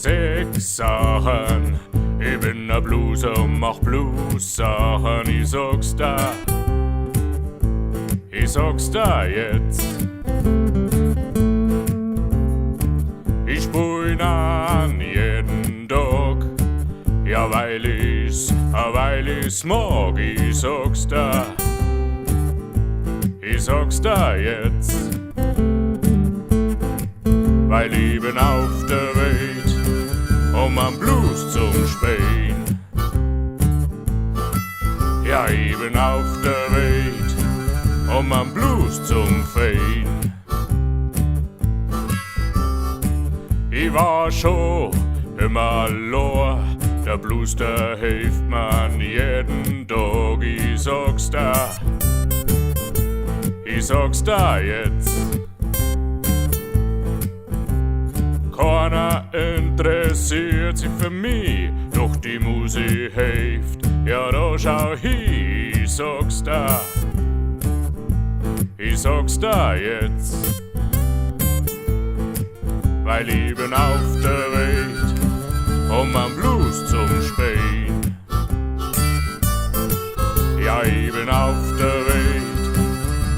Sechs Sachen. Ich bin a Blueser und mach Blues-Sachen. Ich sag's da jetzt. Ich spul an jeden Tag, ja weil ich's mag. Ich sag's da jetzt. Weil ich bin auf der Welt, um am Blues zum Spielen. Ja, ich bin auf der Welt, um am Blues zum Feen. Ich war schon immer allein, der Blues, der hilft man jeden Tag. Ich sag's da jetzt. Keiner interessiert sich für mich, doch die Musik hilft, ja da schau hin. Ich sag's da jetzt. Weil ich bin auf der Welt, um am Blues zum Spielen. Ja, ich bin auf der Welt,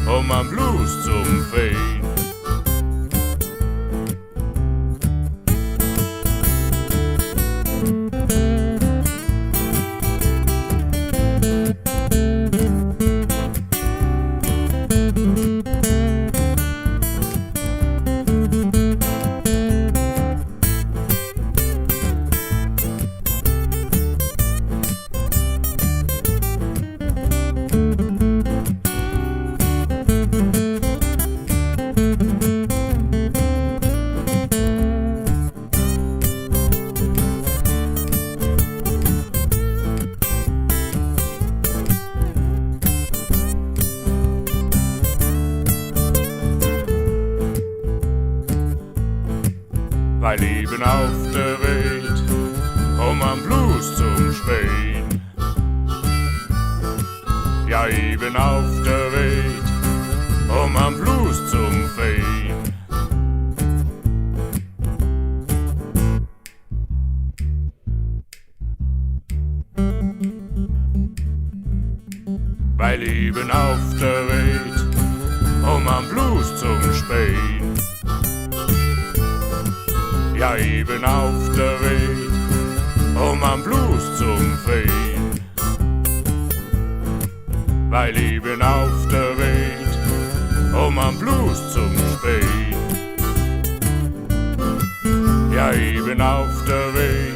um am Blues zum Feen. Weil ich bin auf der Welt, um am Blues zum Spielen. Ja, ich bin auf der Welt, um am Blues zum Feen. Weil ich bin auf der Welt, um am Blues zum Spielen. Ja, ich bin auf der Welt, um am Blues zum Feen. Weil ich bin auf der Welt, um am Blues zum Spielen. Ja, ich bin auf der Welt,